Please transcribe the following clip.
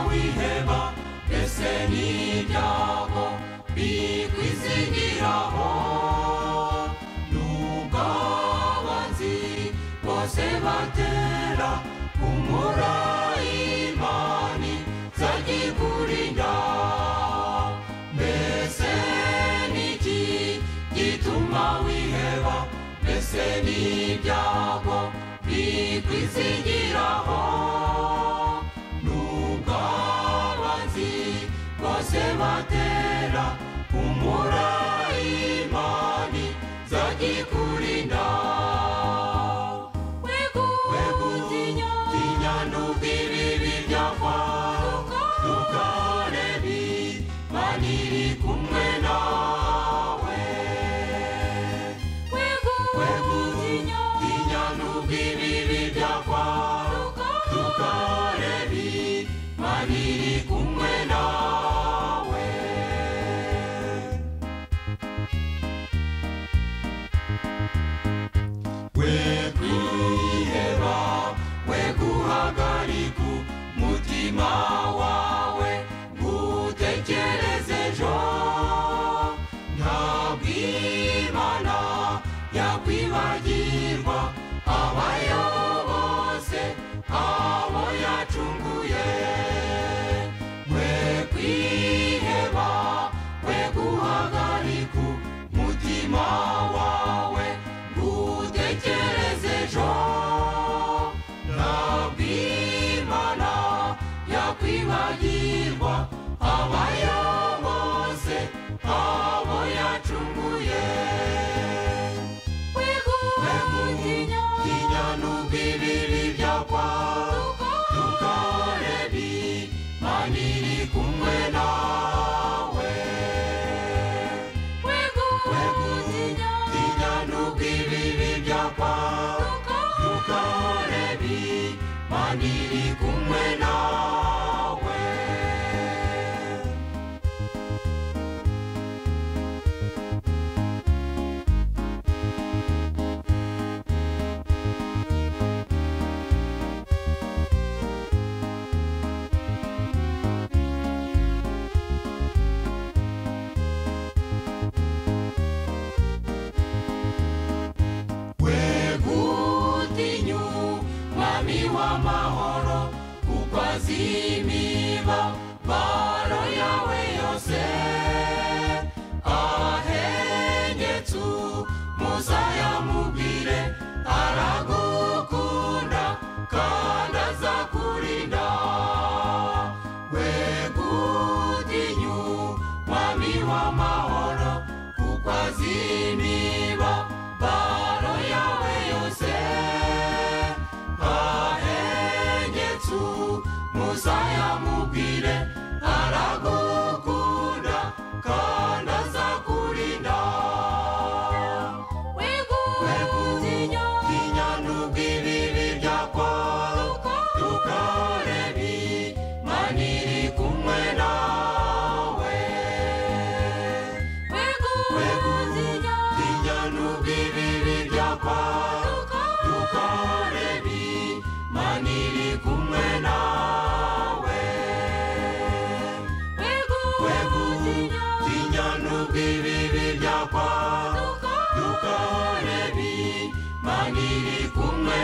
wiheba? Mbese n'ibyago bikwizingiraho? Nubwo abanzi bose batera, humura Imana izajya. Mbese niki gituma wiheba? Mbese n'ibyago bikwizingiraho? Nubwo abanzi bose batera, humura Imana izajya. Wegutinya nubwo ibibi byakwa, tukareba Imana iri kumwe nawe. Wegutinya nubwo ibibi byakwa, tukareba Imana iri kumwe nawe. Wekwiheba, weguhagarika umutima wawe, ngutekereze ejo. Ntabwo Imana yakwibagirwa abayo bose, abo yacunguye. Wekwiheba, weguhagarika umutima wawe, ngutekereze ejo. Ntabwo Imana yakwibagirwa abayo bose, abo yacunguye. Wegutinya nubwo ibibi byakwa, tukareba Imana iri kumwe nawe. Wegutinya nubwo ibibi byakwa, tukareba Imana iri kumwe nawe. Wegutinyu mwami w'amahoro, kuko azi imibabaro yawe yose. Ahenyetse muzayamubwire, aragukunda kandi azakurinda. Wegutinyu mwami w'amahoro, kuko azi imibabaro yawe yose. Ahenyetse muzayamubwire, aragukunda kandi azakurinda. Wegutinya nubwo ibibi byakwa, tukareba Imana iri kumwe nawe. Wegutinya nubwo ibibi byakwa, tukareba Imana iri kumwe nawe. Wegutinya nubwo ibibi byakwa, tukareba Imana iri kumwe